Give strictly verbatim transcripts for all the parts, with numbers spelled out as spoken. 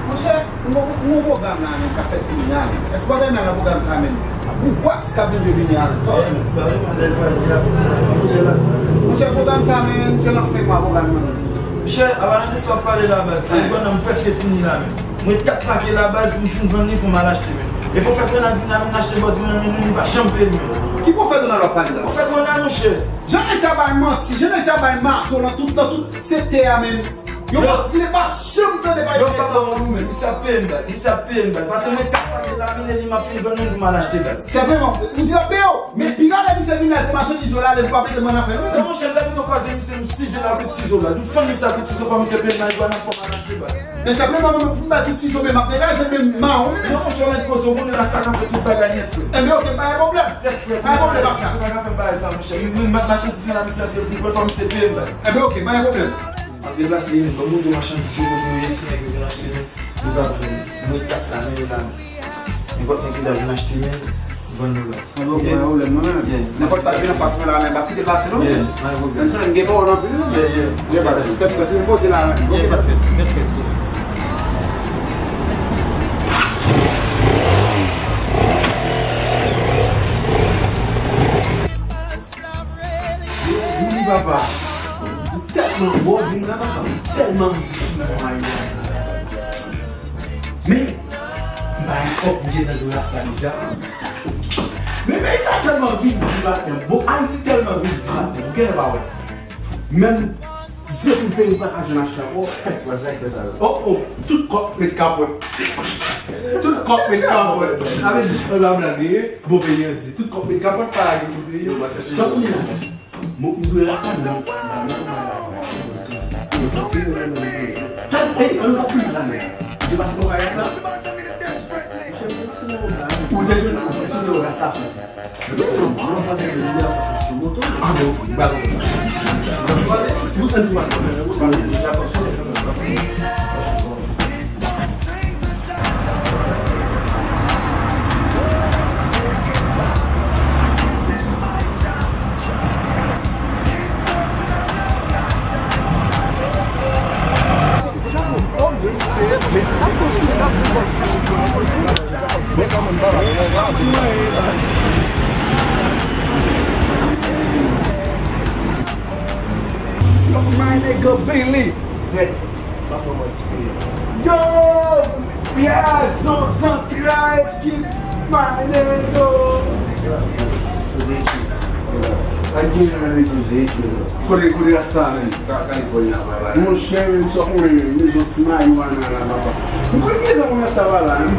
Monchè, m gon, m gon pwogram la menm k ap fèt vini a menm. Èske w pa t renmen al nan pwogram sa menm? Gon gwo atis k ap vin jwe vini a menm. Sa w wè? Sa w wè, lè l pral vini a, fòk sa w wè la. Monchè, pwogram sa menm, se nan fen mwa pwogram nan. Monchè, a pa nan de sa w ap pale la baz. Wi. Mwen prèske fini la menm. Mwen kat pake la baz pou m fin vann li pou m al achte menm. E pou fè Ronald vin la vin achte bòz mwen nan men nou, li pa janm peye l menm. Ki pwofèt Ronald w ap pale la? Pwofèt Ronald, monchè. Jan nèg sa bay manti, jan nèg sa bay mato nan tout, nan tout sektè a menm. Yo pa vle pa janm tande pale de nèg sa. Misye ap peye m baz, misye ap peye m baz. Paske mwen kat pake la vin e li m ap fin vann li pou m al achte baz. Senpleman, misye ap peye w. Men pi rale misye vin la pou machandiz yo la, lè m pa mete m nan afè nou. Non, monchè, m ta pito kwaze misye, m size l a kout sizo baz. M fann misye a kout sizo, fò misye peye m nan igwa nan fò m al achte baz. Men senpleman, mwen menm pou m bay kout sizo, men m ap degaje, men m mawon, men. Non, monchè, w mèt poze w, konnen rasta ka fè tout bagay nèt, frè. Enben, oke, pa gen pwoblèm. Tèt frèt, pa gen pwoblèm, pa gen pwoblèm. Misye pa ka fè m bagay sa, monchè. Men, men, machandiz la, misye ap pran fò misye peye m baz. Enben, oke, pa gen pwoblèm. M ap deplase, men ban m montre w machandiz yo kote yo ye, si nèg yo vin achte men, yo ka pran. Mwen kat la, men yo la, men. Nenpòt nèg ki ta vin achte men, vann yo baz. Mwen gen pwoblèm non, men. Nenpòt sa ki vin anfas mwen la, men m pa kite pase non. Menm si m gen pawòl anpil non. Gen pase, tèt fèt, wi, poze la, men. Tèt fèt, tèt fèt. Wi, papa. M tèlman bon vin la, papa. M tèlman anvi fimen. Men, m pa gen kòb, m gentan dwe rasta deja. Men peyi sa tèlman vin di maten. Bon, Ayiti tèlman vin di maten. Ou genlè pa wè. Menm zepil peyi pa ka jwenn achte ankò. Oh, oh, tout kòk met kapòt. Tout kòk met kapòt. Sa vle di, e pa blag li ye, bon peyi an di. Tout kòk met kapòt, pa lage pou peyi an. Sa pou li la. Mwen, m dwe rasta, men. Gad, ey, ann nou pa kouri la, men. Ou te pase bò kay rasta? Ou te jwenn, ou te jwenn rasta soti. Ah bon, ba. Yo, my nigga Billy. Hey, pa pran manti. Yo, Pyè, zon, zantray, ki my nigga. Kote, kote rasta, men? Monchè, men, sa konnen, nou soti marijuana la, papa. M konn ki jan rasta pa la, men.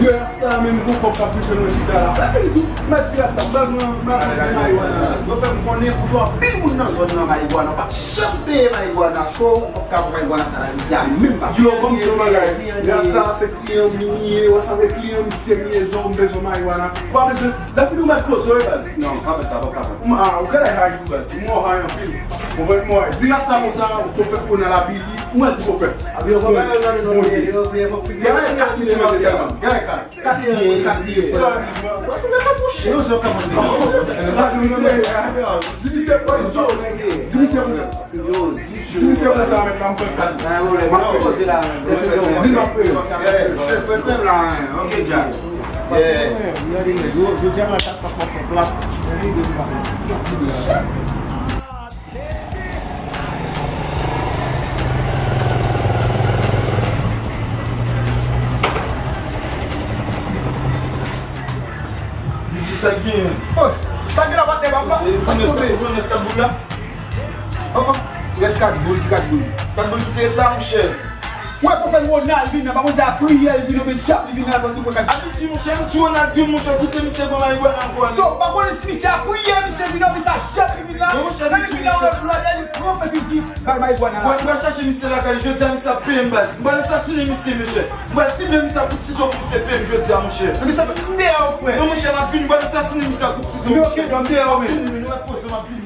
Sa menm pou kòb k ap pete nan chita la. Epi tou, m ap di rasta, m pral pran, m pral pran marijuana. Yo fè m konnen pou yo anpil moun nan zòn nan marijuana pa janm peye marijuana. So, ou p ap ka pran marijuana sa la, misye a menm pa. Yo, ban m di yon bagay. Rasta se kliyan m ye, wè sa vle kliyan m se m ye, zò m bezwen marijuana. Ou pa bezwen, lè fini ou mèt koze wi baz. Non, pa fè sa, pa fè sa. Ah, ou genlè hay wi baz. M wè w hay anpil. Ou wè m wè. Di rasta konsa, ou fè konnen la bili. Ou mèt di pwofèt. Abi yo pa bay yo nan non yo, yo, yo, yo, yo, kat misye mande sèlman. Gade kat. Kat li ye, kat li ye. Sa, yo se ka mande. Di misye pwofèt. Di misye pwofèt. Yo, di misye pwofèt sa, men pa m fè kat. M ap poze la. Di m ap peye. Fè menm la, ok, dja. Jodi a la kat pa pwòp pwòp la. Sa k genyen? Oh, sa k genyen la, patnè, pa, pa, pa tonbe. Rès kat boul la? Oh, oh, rès kat boul, ki kat boul? Kat boul ki te ret la, monchè. Wè, pwofèt Ronald vin nan, pa konn si a priyè li vin oubyen djab li vin nan, pa konn ki pwofèt. Abitye, monchè, m di Ronald vin, monchè, koute misye ban marijuana ankò. So, pa konnen si misye a priyè misye vin oubyen si a djab li vin la. Non, monchè, lè li vin la, wè, lè li pran epi di, bay marijuana la. Mwen, mwen chache misye lakay li, jodi a misye ap peye m baz. Mwen asasinen misye, mesye. Mwen sible misye ak kout sizo pou misye peye m jodi a, monchè. Misye ap vin deyò, frè. Non, monchè, m ap vini, mwen asasinen misye ak kout sizo. Men ok, dòm deyò, men. M ap vini, men nou mèt poze, m ap vini.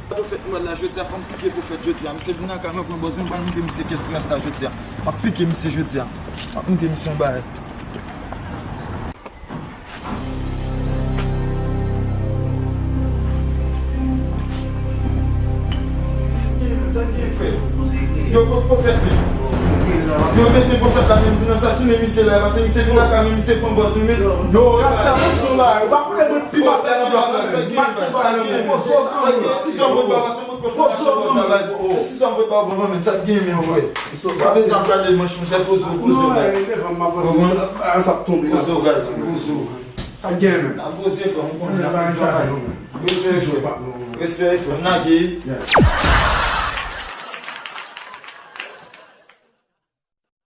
Pwofèt Nwèl la, jodi a, fò m pike pwofèt jodi a. Misye vin lakay mwen pran bòz mwen, m pral montre misye kiyès ki rasta jodi a. M ap pike misye jodi a. M ap montre misye yon bagay. Sa k gen, frè? Yo, pwofèt li. Yo, mesye, Fèt la menm vin ansasinen misye la, paske misye vin lakay mwen, misye pran bòs nou, men yo rasta mouton la, yo pa konnen mwen pi mal la nan blòk la, men. Mat konba yo, men. Poze w granmoun. Esizon mwen pa, paske mwen pran fè mache bòs la, baz. Esizon mwen pa, bon, men, sa k gen, men, frè. Pa bezwen ap gade manch, monchè, poze w, poze w, baz. Konprann? Sa ap tonbe la. Poze w, baz, poze w. Sa k gen, men. N ap poze, frè, m konnen n ap pran. Respè, frè. Respè, frè. M lage.